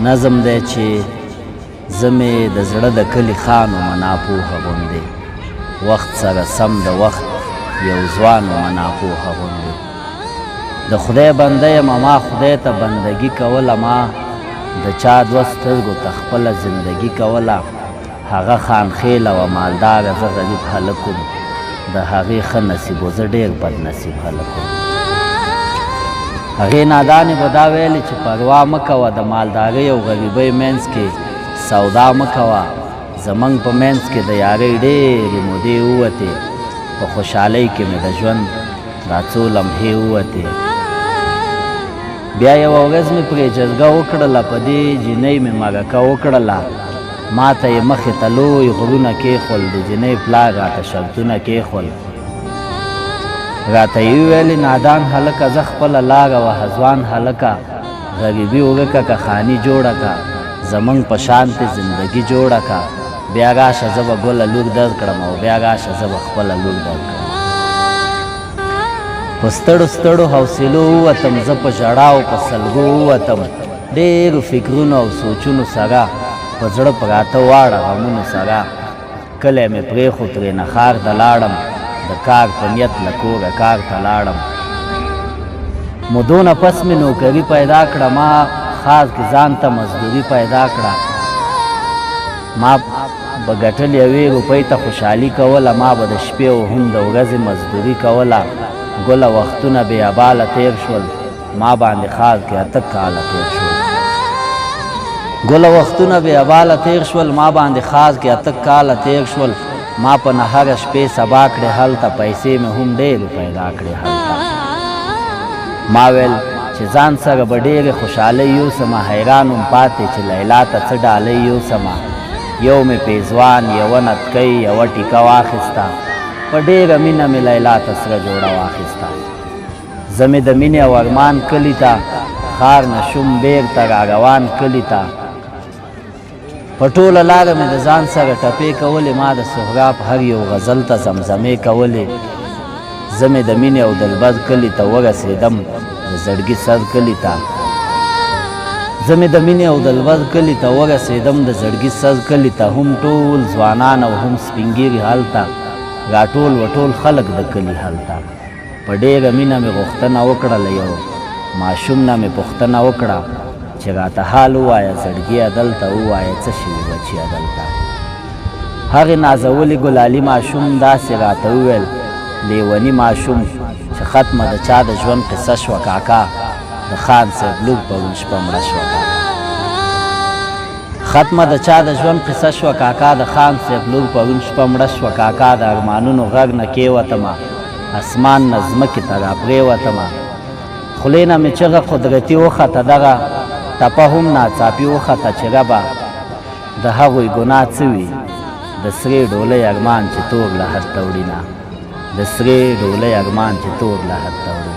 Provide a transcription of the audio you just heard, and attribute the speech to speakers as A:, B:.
A: نظم دی چې زه مې د زړه د کلي خان ومه ناپوهه غوندې، وخت سره سم د وخت یو ځوان ومه ناپوهه غوندې. د خدای بنده یمه ما خدای ته بندګي کوله، ما د چا دوه سترګو ته خپله زندګي کوله. هغه خانخېله وه مالداره زه غریب هلک وم، د هغې ښه نصیب و زه ډېر بد نصیب هلک وم. هغې نادانې به دا ویلې چې پروا مه کوه، د مالدارۍ او غریبۍ منځ کې سودا مه کوه. زمونږ په منځ کې د یارۍ ډېرې مودې ووتې، په خوشحالۍ کې مې د ژوند دا څو لمحې ووتې. بیا یوه ورځ مې پرې جرګه وکړله، په دې جینۍ مې مرکه وکړله. ما ته یې مخې ته لوی غرونه کېښول، د جینۍ پلار راته شرطونه کېښول. راته یې وویلې نادان هلکه زه خپله لاره وهه ځوان هلکه، غریبي ورکه که خاني جوړه که، زمونږ په شانتې زندګي جوړه که، بیا راشه زه به ګله لور درکړم او بیا راشه زه به خپله لور درکړم. په ستړو ستړو حوصلو ووتم، زه په ژړا او په سلګو ووتم، ډېرو فکرونو او سوچونو سره په زړه پراته واړه غمونو سره. کلی مې پرېښود ترېنه ښار ته لاړم، د کار په نیت له کوره کار ته لاړم. مودو نه پس مې نوکري پیدا کړه، ما ښار کې ځان ته مزدوري پیدا کړه. ما به ګټل یوې روپۍ ته خوشحالي کوله، ما به د شپې او هم د ورځې مزدوري کوله. ګله وختونه بې اباله تېر شول، ما باندې ښار کې 8 کاله تېر شول. ګله وختونه بې اباله تېر شول، ما باندې ښار کې 8 کاله تېر شول. ما په نهره شپې سبا کړې هلته، پیسې مې هم ډېرې پیدا کړې هلته. ما ویل چې ځان سره به ډېرې خوشحالۍ یوسمه، حیران وم پاتې چې لیلا ته څه ډالۍ یوسمه. یو مې پیزوان، یوه نتکۍ، یوه ټیکه واخیسته، په ډېره مینه مې لیلا ته سره جوړه واخیسته. زه مې د مینې او ارمان کلي ته ښار نه شوم بېرته را روان کلي ته. په ټوله لاره مې د ځان سره ټپې کولې، ما د سهراب هر یو غزل ته زمزمې کولې. زه مې د مینې او دلبر کلي ته ورسېدم د زړګي سر کلي ته. زه مې د مینې او دلبر کلي ته ورسېدم د زړګي سر کلي ته. هم ټول ځوانان او هم سپینږیري هلته راټول و ټول خلک د کلي هلته. په ډېره مینه مې غوښتنه وکړه، له یو ماشوم نه مې پوښتنه وکړه چې راته حال ووایه زړګیه دلته، ووایه څه شوي بچیه دلته. هغې نازولي ګلالي ماشوم داسې راته وویل، لیوني ماشوم چې ختمه د چا د ژوند قصه شوه کاکا، د خان صاحب لور پرون شپه مړه شوه کاکا. ختمه د چا د ژوند قصه شوه کاکا، د خان صاحب لور پرون شپه مړه شوه کاکا. د ارمانونو غږ نه کېوتمه، اسمان نه ځمکې ته راپرېوتمه. خولې نه مې چغه قدرتي وخته، دغه ټپه هم ناڅاپي وخته چې ربه د هغوی ګناه څه وي، د سرې ډولۍ ارمان چې تور لحد ته وړینه، د سرې ډولۍ ارمان چې تور لحد ته وړینه.